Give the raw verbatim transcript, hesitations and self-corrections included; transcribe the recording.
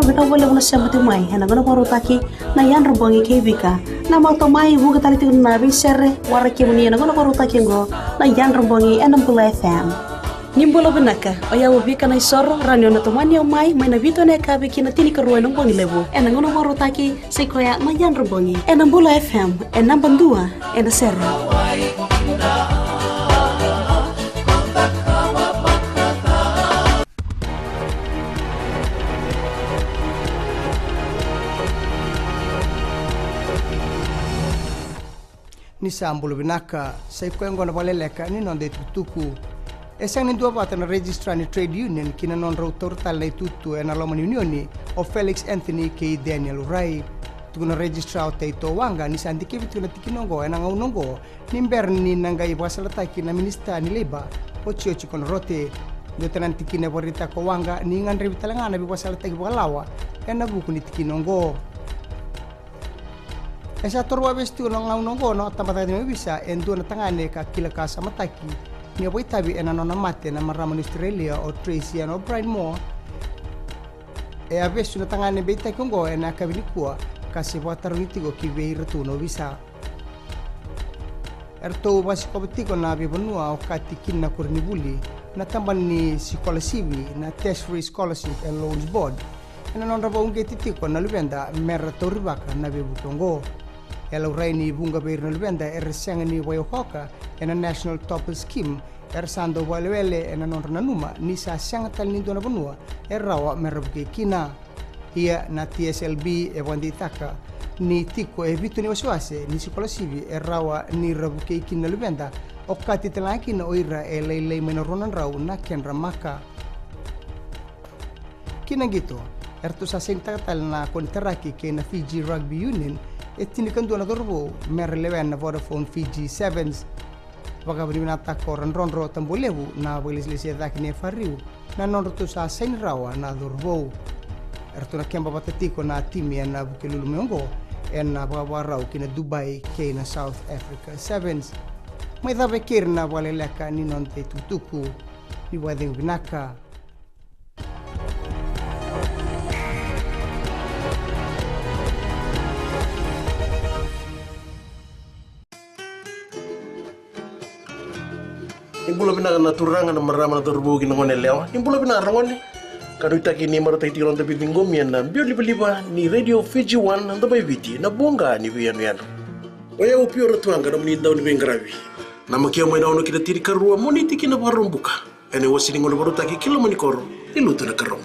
Vinaka vakalevu na sema tiko mai ena gauna vakarautaki na Yadra Bogi kei Vika. Na mato mai vuka tale tiko na veisere, waraki kemuni ena gauna vakarautaki oqo na Yadra Bogi ena Bula F M. Ni bula vinaka, o yau o Vika Naisoro, rawa ni o na tomani au mai, mai na vitu ena yakavi ki na tinikarua ena bogi levu. Ena gauna vakarautaki, sai koya na Yadra Bogi. Ena Bula F M, e naba dua ena sere. Ni sa bula vinaka, sai koya oqo na vakaleleka ni noda itukutuku. E sega ni duavata na Registrar ni Trade Union ki na nodrau taura tale na itutu ena loma ni unioni, o Felix Anthony kei Daniel Urai. Tukuna na Registrar o Taito Waqa ni sa dikevi tiko na tikina oqo ena gauna oqo, ni bera ni na qai vakasalataki na Minisita ni Leipa, o Jioji Konrote. Dua tale na tikina e vakaraitaka o Waqa ni gadrevi tale ga na veivakasalataki vakalawa ena vuku ni tikina oqo. E sa toro vakavesi tiko na gauna oqo na tabacakacaka ni ovisa e dua na tagane ka kila ka samataki ni a vakaitavi ena nona mate na marama ni Australia o Tracy Ann O'Brien Moore. E a vesu na tagane beitaki oqo ena yakavi nikua ka se vakatarogi tiko ki vei iratou na ovisa. Eratou vakasikova tiko na veivanua okati kina na koronivuli, na tabana ni sikolasivi, na Tertiary Scholarship and Loans Board, ena nodra vakauqeti tiko na luveda mera taurivaka na veivuke oqo. E laurai ni vuqa vei ira na luveda era sega ni vakaiokaoka ena National Toppers Scheme, era sa dau vakawelewele ena nodra nanuma ni sa sega tale ni dua na vanua e rawa mera vukei kina. Ia na T S L B e vakadeitaka ni tiko e vitu na iwasewase ni sikolasivi e rawa ni ra vukei kina na luveda, okati tale ga kina o ira e lailai mai na rua na drau na kedra maka. Ki na qito, eratou sa sainitaka tale na konitaraki kei na Fiji Rugby Union e tinikadua na cauravou mera lewena na Vodafone Fiji Sevens. Vakavinavinakataka o Radrodro Tabualevu na vakailesilesi e cake ni F R U na nodratou sa saini rawa na cauravou. Eratou na keba vata tiko na timi ena Vukelulu mai oqo ena vakavakarau ki na Dubai kei na South Africa Sevens. Mai cava e keri na vakaleleka ni noda itukutuku. Ni vakacegu vinaka. Ni bula vinaka na turaga, na marama, na cauravou kei na gone yalewa. Ni bula vinaka ragone. Ka nuitaki ni marautaki tiko na noda veiciqomi ena biau livaliva ni Radio Fiji One, na Domo i Viti, na voqa ni veiyanuyanu. O yau o Pio Ratuaqa, nomuni dau ni veiqaravi. Namaki au mai na ono ki na tinikarua, Moniti ki na Vakaraubuka. Ena iwase ni gauna vakarautaki ki loma ni koro ni Lutu na Karobo.